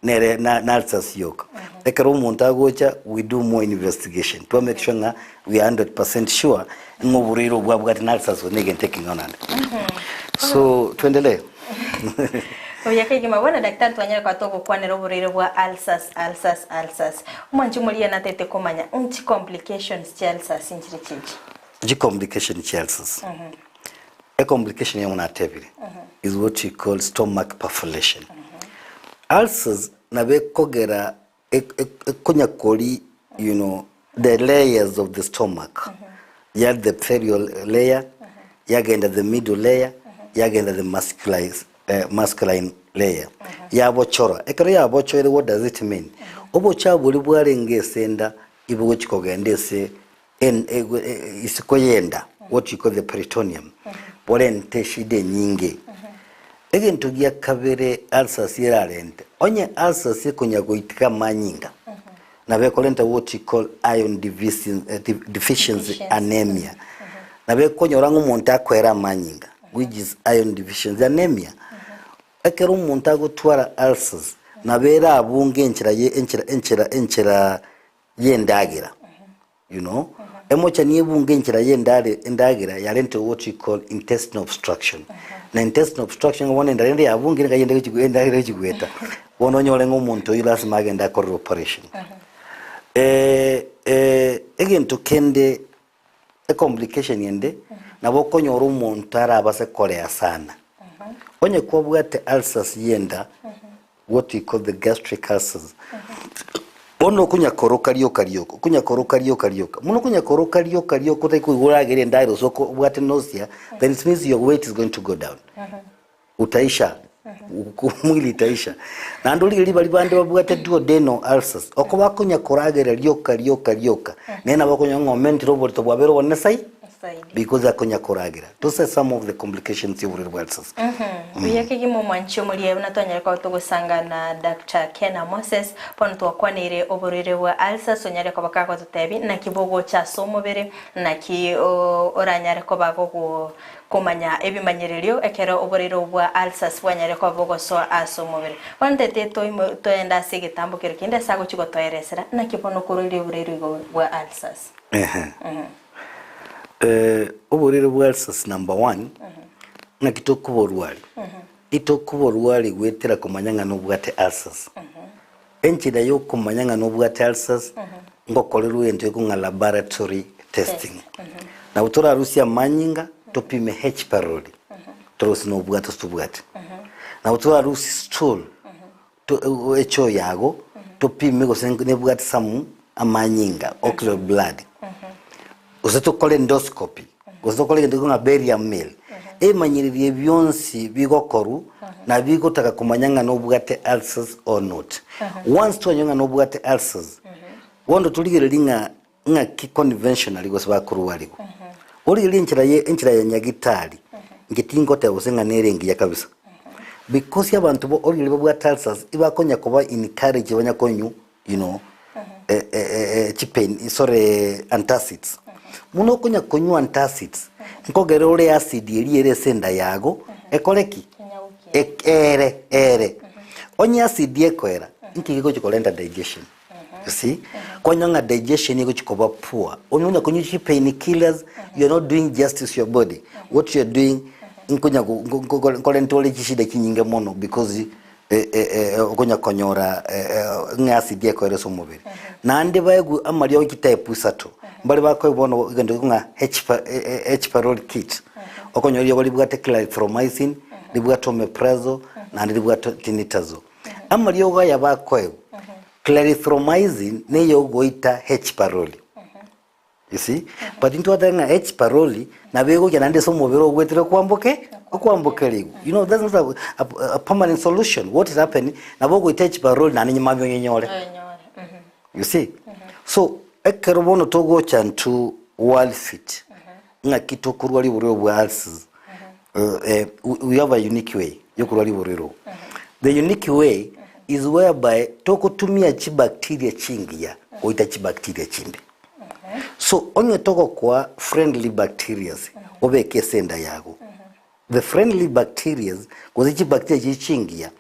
nere na na ulcers yoka. Ekero omonto agocha we do more investigation twa make sure ng'a we are 100% sure ng'a oborwaire obwo abwate na ulcers gose na egento ekeng'ao naende. So tuendelee. Buya kegima bono daktari twanyare koba togokwanera oborwaire bwa ulcers ulcers ulcers. Omwanchi omoria natete komanya nchi complications chia ulcers nchire chichi? Chi complication chia ulcers. A complication eyemo natebire is what we call stomach perforation. Ulcers nabo ekogera ekonya kori you know the layers of the stomach ya the epithelial layer yagenda the middle layer yagenda the muscular masculine layer yabochora. Ekero yabochoire what does it mean? Obochafu boria bwarenge ase enda ibogochi kogenda ase isiko y'enda, what you call the peritoneum, borente eshida enyinge. Egento gia kabere ulcers erarente, onye ulcers ekonya goitika amanyinga, nabo ekorenta what you call iron deficiency anemia. Nabo ekonyora ng'a omonto akoera amanyinga, which is iron deficiency anemia. Ekero omonto agotwara ulcers, nabo erabunge enchera ye enchera enchera enchera y'endagera you know emochani ebunge enchera y'endare endagera yarente what we call intestinal obstruction na intestinal obstruction bono endare ende yabungire ngai ende gochi endagera egochi goeta bono onyore ng'a omonto oyio lasima agende akorerwe operation egento kende ecomplication ende nabo okonyora omonto arabase korea sana onye kwabwate ulcers y'enda what we call the gastric ulcers bono okonya koroka rioka rioka okonya koroka rioka rioka mono okonya koroka rioka rioka otari koigwa oragere endagera gose oko obwate nausea then it means your weight is going to go down utaisha mwili itaisha naende origererie baria bande babwate duodenal ulcers oko bakonya koragera rioka rioka rioka naende nabo okonyora ng'a omentire oborito bwabere obonene sai Zaidi. because akonya koragera those are some of the complications ya oborwaire bwa ulcers. Buya kegima omwanchi omoria buna twanyare koba togosanga na Doctor Kena Moses bono twakwaneire oborwaire bwa ulcers onyare koba kagototebi naki bogocha ase omobere naki oranyare koba gogo komanya ebimanyererio ekero oborwaire obo bwa ulcers bwanyare koba bogosoa ase omobere. Bono ntete toimo toende ase egetambo kero kende ase agochi gotoeresera naki bono okorwaire oborwaire igo bwa ulcers. Ehe. Oborwaire bwa ulcers number one, ng'aki tokoborwari? Itokoborwari goetera komanya ng'a nobwate ulcers. Enchera ya okomanya ng'a nobwate ulcers, ngokorerwa egento gekong'a laboratory testing. Nabo torarusie amanyinga topime H pylori, torore gose nobwate gose tobwati. Nabo torarusie stool, echoo yago topime gose nebwate some amanyinga occult blood gose tokore endoscopy gose tokore egento ng'a barium meal ebimanyererio ebi bionsi bigokorwa na bigotaka komanya ng'a nobwate ulcers or not. Once twanyora ng'a nobwate ulcers bono torigereria ng'a ng'aki conventionally gose bakorwarigwa. Origererie enchera ye enchera ya nyagitari, inche tingoteba gose ng'a nere engiya kabisa. Because abanto bo origererie babwate ulcers ibakonya koba encouraged banya konywa you know chipain sorry antacids. Buna okonya konywa antacids, nkogera ore acid eria ere ase enda yago ekore ki? Eere eere. Onye acid ekoera, inki gegochi korenta digestion? You see? Kwanyora ng'a digestion egochi koba poor. Onye onya konywa chi pain killers, you are not doing justice to your body. What you are doing, nkonya go- go- go- nkorenta ore chishida chinyinge mono because eh, eh, eh, okonya konyora eh, eh, ng'a acid ekoera ase omobere. Naende baegwe amariogo chitype isato. Mbare bakoegwa bono egento gekong'a ng'a H pa- eh, eh, H pylori kit. Okonyora riogo ribwate clarithromycin, ribwate omeprazole, naende ribwate tinidazole. Amariogo aya bakoegwa, clarithromycin neyogoita H pylori. You see? But intwateba ng'a H pylori nabo egocha naende ase omobere ogwetire kwamboke. Okwambokerigwa. You know, that's not a, a, a permanent solution. What is happening, nabo ogoita echiparoli naende nyuma abe onyenyore. Oyenyore. Mhm. You see? So, ekero bono togocha into world fit, ng'aki tokorwa riborwa bwa ulcers, we we have a unique way yokorwa riborwa oro. The unique way is whereby togotumia chibacteria chingiya goita chibacteria chimbe. So onye togokoa friendly bacterias obeke ase enda yago, the friendly bacterias gose chibacteria chiria chingiya,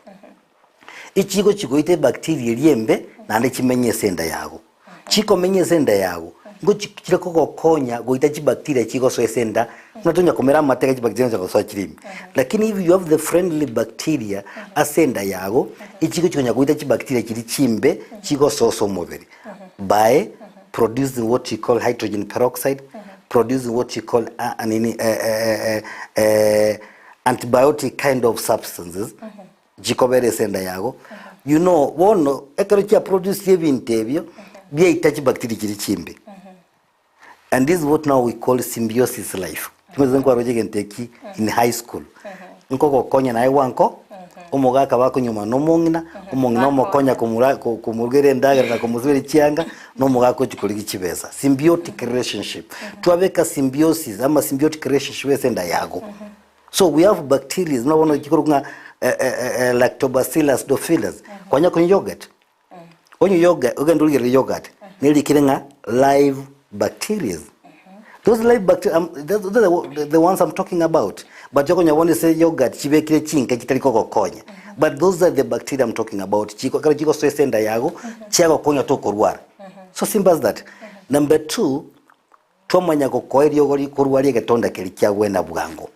echigochi goita ebacteria eria embe naende chimenye ase enda yago. Chikomenya ase enda yago, ngochi chire kogokonya goita chibacteria chigosoa ase enda, buna tonya komera amate iga chibacteria ngocha gosoa chire ime. Lakini if you have the friendly bacteria ase enda yago, echigochi konya goita chibacteria chiria chimbe chigosoa ase omobere. By producing what you call hydrogen peroxide, producing what you call nini antibiotic kind of substances chikobera ase enda yago. You know bono ekero chia produce ebinto ebio biaita chibacteria chiria chimbe. And this is what now we call symbiosis life. Chimanyete nkwaroche egento eki in high school. Nkogokonya naye gwanko, omogaka bakonyomana na omong'ina, omong'ina omokonya komura ko- komorugera endagera na komosibera chianga, na omogaka ochia korigia chibesa. Symbiotic relationship. Twabeka symbiosis ama symbiotic relationship ase enda yago. So we have bacteria, buna bono chikorokwa ng'a lactobacillus dophilus. Kwanya konywa yoghurt, Onywe yoghurt, ogende origererie yoghurt, nerikire ng'a live bacterias. Those live bacteria, those are the ones I'm talking about. But okonya bono ase yoghurt chibekire chinke chitari kogokonya. But those are the bacteria I'm talking about. Chiko, ekero chigosoa ase enda yago, chiagokonya tokorwara. So simple as that. Number two, twamanya gokoa eriogo rikorwa ri'egetonda keria kiagwena bwango.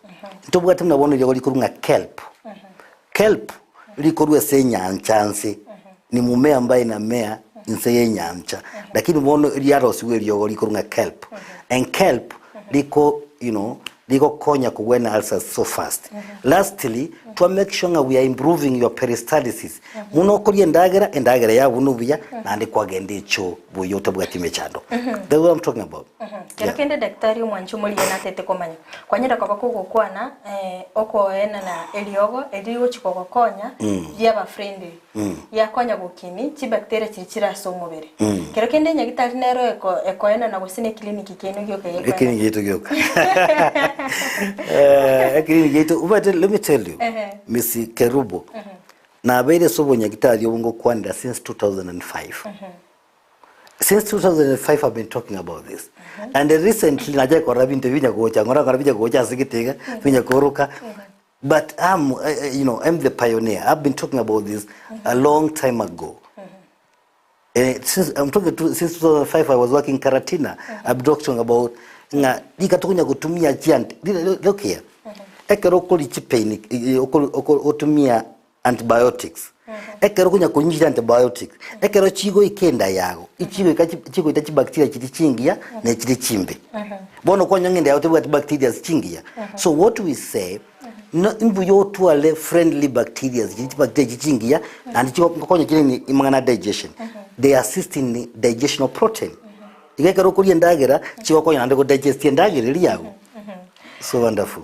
Ntobwate buna bono eriogo rikorwa ng'a kelp. Kelp rikorwa ase enyancha nse, ni mumea ambaye inamea inse y'enyancha, lakini bono riarosigwe eriogo rikorwa ng'a kelp. And kelp riko you know, rigokonya kogwena ulcers so fast. Lastly, twa make sure ng'a we are improving your peristalsis. Buna okoria endagera, endagera yabuna obuya, naende kwagenda echoo buya otabwati emechando. That's what I'm talking about. Kero Yeah. kende daktari omwanchi omorigia natete komanya, kwanyara koba kogokwana okoenana eriogo eri rigochi kogokonya riaba friendly, riakonya gokini chibacteria chiria chire ase omobere. Kero kende enyagitari nero eko ekoenana gose ne eclinic kiaino gioka gekoenana. Eclinic yaito gioka. Eh, eclinic yaito, omanyete let me tell you, Ehe. Miss Kerubo, nabeire ase obonyagitari obo ngokwanera since 2005. Since 2005 I've been talking about this. And recently nachaka korora binto binya gocha, ngora ngora binya gocha ase gete iga, binya koroka. But I'm, you know, I'm the pioneer. I've been talking about this a long time ago. Since, I'm talking to, since 2005 I was working in Karatina. I've been talking about ng'a rika tokonya gotumia chianti. Look here. Ekero okori chipain, otumia antibiotics. Ekero okonya konywa chire antibiotics, ekero chigoika enda yago, echigoika chi- chigoita chibacteria chiria chingiya na echire chimbe. Bono kwanyora ng'a enda yago tebwati bacterias chingiya. So what we say, no mbuya otware friendly bacterias chiria chibacteria chiria chingiya naende chigo ngokonya chire in amang'ana a digestion. They assist in digestion of protein. Igo ekero okoria endagera, chigokonya naende godigest endagera eria yago. So wonderful.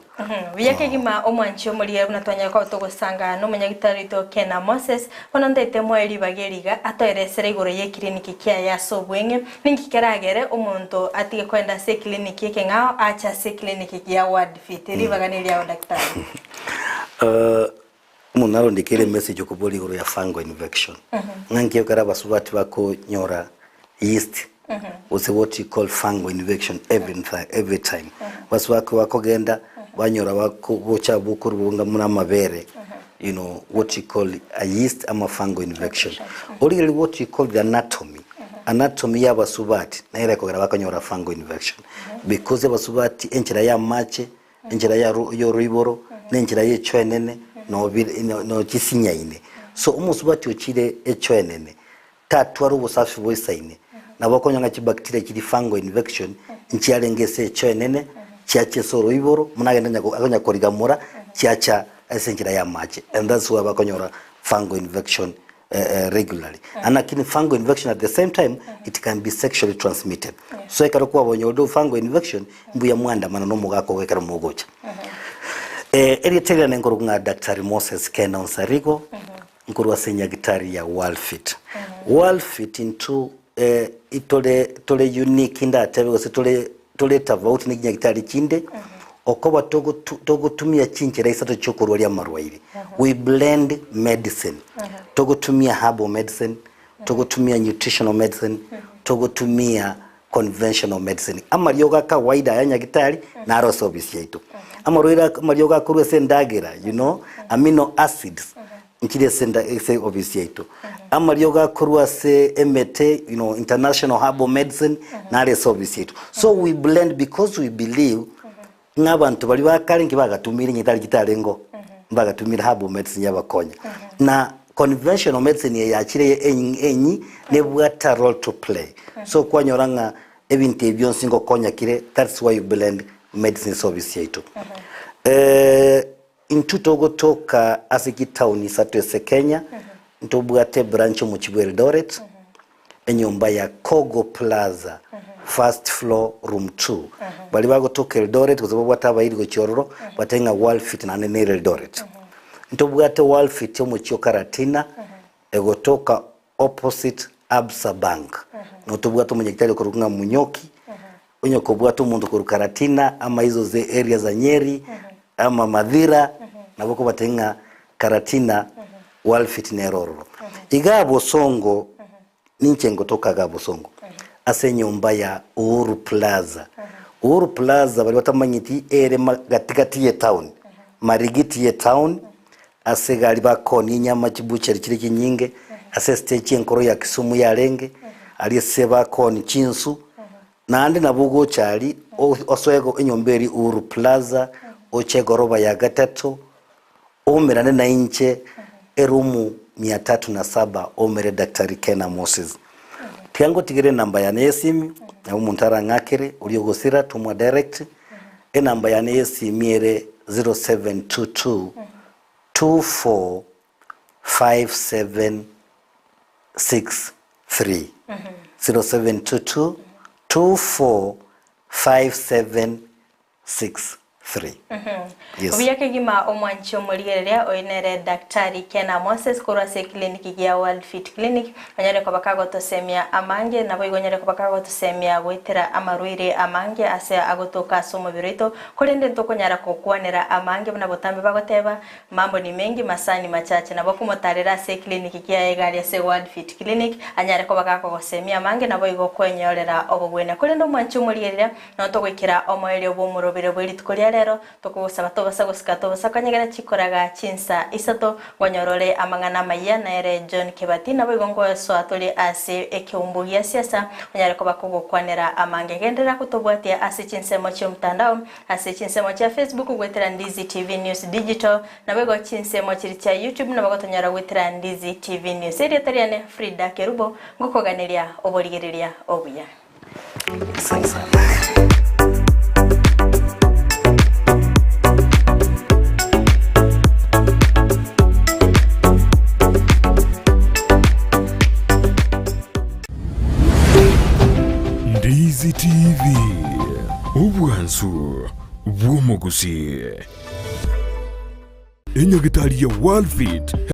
Buya kegima omwanchi omoria buna twanyare koba togosanga nomonyagitari oito Kena Moses, bono ntaete moe ribaga eri iga atoeresere igoro y'ekiriniki kiaye ase obweng'e, ninki keragere omonto atige koenda ase ekiliniki ekeng'ao ache ase ekiliniki ya Word Fit. Ribaga neriao daktari. Omonto narondekere emessage okoboria igoro ya fungal infection. Ng'a nki ekero abasubati bakonyora yeast gose what you call fungal infection every every time. Abasubati bakogenda banyora bako gocha bokorwa bonga buna amabere you know what you call a yeast ama fungal infection. Origereria what you call the anatomy, anatomy ya abasubati nere ekogera bakonyora fungal infection because abasubati enchera ya amache Enchera y'oroiboro, na enchera y'echoe enene, no chisinyaine. So omosubati ochire echoe enene, tatwara obosafi boisaine, nabo okonyora ng'a chibacteria chiria fungal infection nchiarenge ase echoe enene, chiacha ase oroiboro, buna agende akonya korigamora, chiacha ase enchera y'amache and that's why bakonyora fungal infection regularly. And lakini fungal infection at the same time it can be sexually transmitted. So ekero kwabonye ode fungal infection mbuya mwandamana na omogaka ogo ekero mogocha. Eh, erieta riane nkorokwa ng'a Daktari Moses Ken Onsarigo, nkorwa ase enyagitari ya Worldfit. Worldfit intwe eh, itore tore unique ndatebe gose tore tore tofauti ne chinyagitari chinde, okoba togotu togotumia chinchera isato chiokorwaria amarwaire. We blend medicine, togotumia herbal medicine, togotumia nutritional medicine, togotumia conventional medicine. Amariogo a kawaida aya nyagitari naro ase ofisi yaito. Amarwaire amariogo akorwa ase endagera, you know, amino acids nchire ase enda ase ofisi yaito. Amariogo akorwa ase emete, you know, international herbal medicine naro ase ofisi yaito. So we blend because we believe ng'a abanto baria ba kare nki bagatumire nyagitari chitarengeo, mbagatumire herbal medicine yabakonya. Na conventional medicine eye yachire eny enyi nebwate a role to play. So kwanyora ng'a ebinto ebi bionsi ngokonya kire that's why you blend medicine ase ofisi yaito. Intwe togotoka ase chitown isato ase Kenya, ntobwate ebranch omochie bwa Eldoret, enyomba ya Kogo Plaza, first floor room 2. Baria bagotoka Eldoret gose babwate abairi gochia ororo, batebe ng'a Worldfit naende nere Eldoret. Ntobwate Worldfit omochie o Karatina, egotoka opposite Absa Bank. Notobwate omonyagitari okorokwa ng'a Munyoki, Onye kobwate omonto korwa Karatina, ama izo ze area za Nyeri, ama Mathira, nabo okobatebia ng'a Karatina Worldfit nere ororo. Igaa Bosongo, ninche ngotoka igaa Bosongo, ase enyomba ya Uhuru Plaza. Uhuru Plaza baria batamanyeti ere ma gatigati ye town, marigiti ye town, ase egari bakoonia enyama chibuchari chire chinyinge, ase estage enkoro ya Kisumu yarenge, aria ase bakoonia chinsu, naende nabo ogocha aria osoe enyomba eria Uhuru Plaza, oche egoroba ya gatato, oumerane nainche eroom mia tatu na saba oumere Daktari Kena Moses. Tiga ngotigere enamba yane y'esimi, nabo omonto arang'akere, oria ogosira tomwa direct, Enamba yane y'esimi ere 0722 24 5763, 0722 24 5763. Yes. Buya kegima omwanchi omorigereria oyo nere Daktari Kena Moses korwa ase eclinic gia World Fit Clinic onyare koba kagotosemia amange naboigo onyare koba kagotosemia goetera amarwaire amange ase agotoka ase omobere oito korende ntokonyara gokwanera amange buna botambe bagoteba mambo ni mengi masaa ni machache nabo okomotarera ase eclinic kiaye iga aria ase World Fit Clinic anyare koba gakogosemia amange naboigo kwenyorera obogwenia korende omwanchi omorigereria Nabo togoikera omoerio bw'omorobere bwe rituko ria rero, tokogosaba tobasa gosika tobasa konyegera chikoraga chinsa isato, ngonyora ore amang'ana amayia nere John Kebati, naboigo ngosoa tore ase ekeumbu gia siasa, onyare koba kogokwanera amange. Genderera kotobwatia ase chinsemo chi'omtandao, ase chinsemo chia Facebook goetera Ndizi TV News Digital, naboigo chinsemo chiria chia YouTube nabo gotonyora goetera Ndizi TV News. Erieta riane Frida Kerubo, ngokoganeria oborigereria obuya. Asante sana. Ndizi TV, obwansu bw'omogusi. Enyagitari ya Worldfit.